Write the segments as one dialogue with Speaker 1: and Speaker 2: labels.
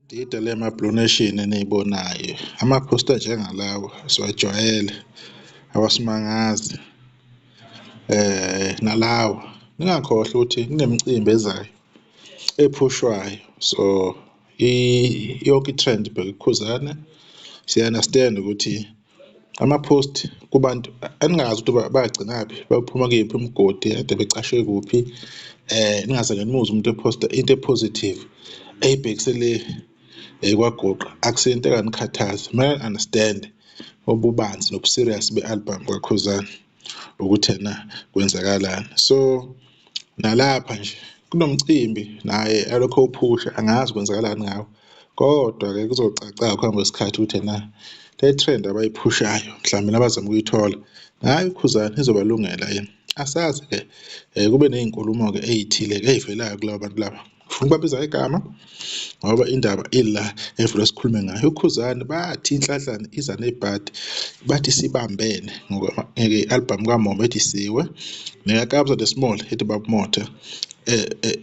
Speaker 1: Dida le ma-Blue Nation eniyibonayo, amaphosta anjengalawa siwajwayele, awasimangazi nalawa ningakhohlwa ukuthi kunemicimbi ezayo ephushwayo so yonke i-trend ibheke kuKhuzane. Siya-understand-a ukuthi ama-post kubantu eningazi ukuthi bagcinaphi, baphuma kuyiphi imigodi, kade becashe kuphi, ningaze nimuzwe umuntu ephosta into e-positive eyibhekise le kwaGuqa, akusiyo into enganikhathaza. Kumele ni-understand-e ububanzi nobu-serious be-album kaKhuzani ukuthi ena kwenzakalani. So nalapha nje kunomcimbi naye alokhu ewuphusha angazi kwenzakalani ngawo kodwa-ke kuzocaca ngokuhamba kwesikhathi ukuthi ena le trend abayiphushayo mhlawumbe nabazama ukuyithola ngaye uKhuzani izobalungela yini, asazi-ke kube ney'nkulumo-ke ey'thile-ke ey'velayo kulaba bantu laba. Ngifuna ukubabiza ngegama ngoba indaba ila evele sikhulume ngayo. UKhuzani bathi inhlanhla iza nebhadi, bathi sibambene nge-album kaMomo ethi Siwe nekaKabza De Small ethi Baba Motha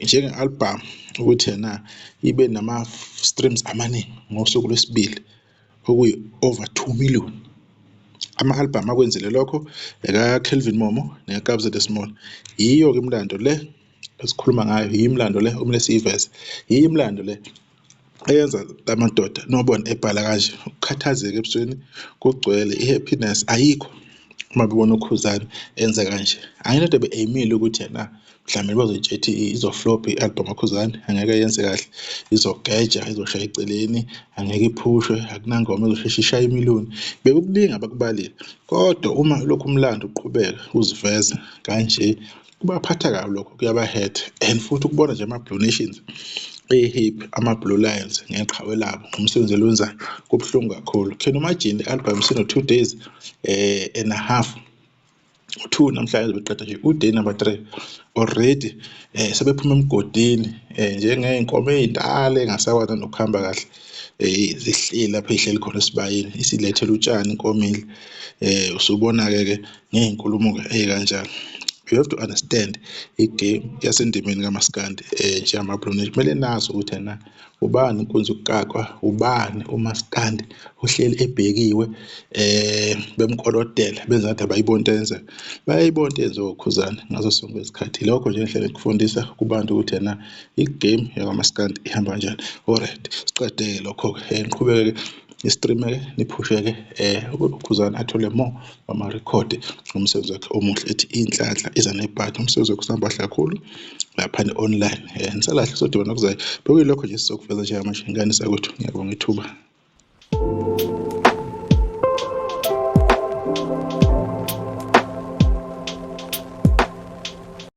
Speaker 1: njenge-album ukuthi ena ibe nama-streams amaningi ngosuku lwesibili okuyi-over 2 million. Ama-album akwenzile lokho eka-Kelvin Momo nekaKabza De Small. Yiyo-ke imilando le esikhuluma ngayo, yiyo imilando le okumele siyiveze, yiyo imilando le eyenza amadoda niwabone ebhala kanje, ukukhathazeka ebusweni kugcwele i-happiness ayikho uma bebona uKhuzani enza kanje. Angilento be-aim-ile ukuthi ena mhlawumbe bazoyitshela ukuthi izo-flop-a i-album kaKhuzani, angeke yenze kahle, izogeja, izoshaya eceleni, angeke iphushwe, akunangoma ezosheshe ishaye imiliyoni. Bekukuningi abakubalile kodwa uma lokhu umlando uqhubeka uziveza kanje kubaphatha kabi lokho kuyabahetha and futhi ukubona nje ama-Blue Nations eyi-happy, ama-Blue Lions ngeqhawe labo ngomsebenzi eliwenzayo kubuhlungu kakhulu. Can you imagine i-album isino-2 days and a half, two namhlanje beqeda nje u-day number three already sebephuma emgodini njengey'nkomo ey'ndala ey'ngasakwazi nanokuhamba kahle zihleli lapho ey'hleli khona esibayeni isilethela utshani inkomile usubona-ke ke ngey'nkulumo-ke ey'kanjalo. You have to understand i-game yasendimeni kamaskandi njengama-Blue Nation, kumele nazi ukuthi ena ubani inkunzi yokukakwa, ubani umaskandi ohleli ebhekiwe bemkolotela benza ngathi abayiboni into eyenzeka. Bayayibona into eyenziwa uKhuzani ngaso sonke isikhathi. Ilokho nje engihlale ngikufundisa kubantu ukuthi ena i-game yakwaMaskandi ihamba kanjani. Alright, siqede-ke lokho-ke niqhubeke-ke ni-stream-e-ke niphushe-ke uKhuzani athole more wamarekhodi ngomsebenzi wakhe omuhle ethi inhlanhla iza nebhadi, umsebenzi wakhe usahamba kahle kakhulu laphana online. Nisalahle sodibana okuzayo. Bekuyilokho nje esizokuveza njengamanje ngane zakwethu, ngiyabonga ithuba.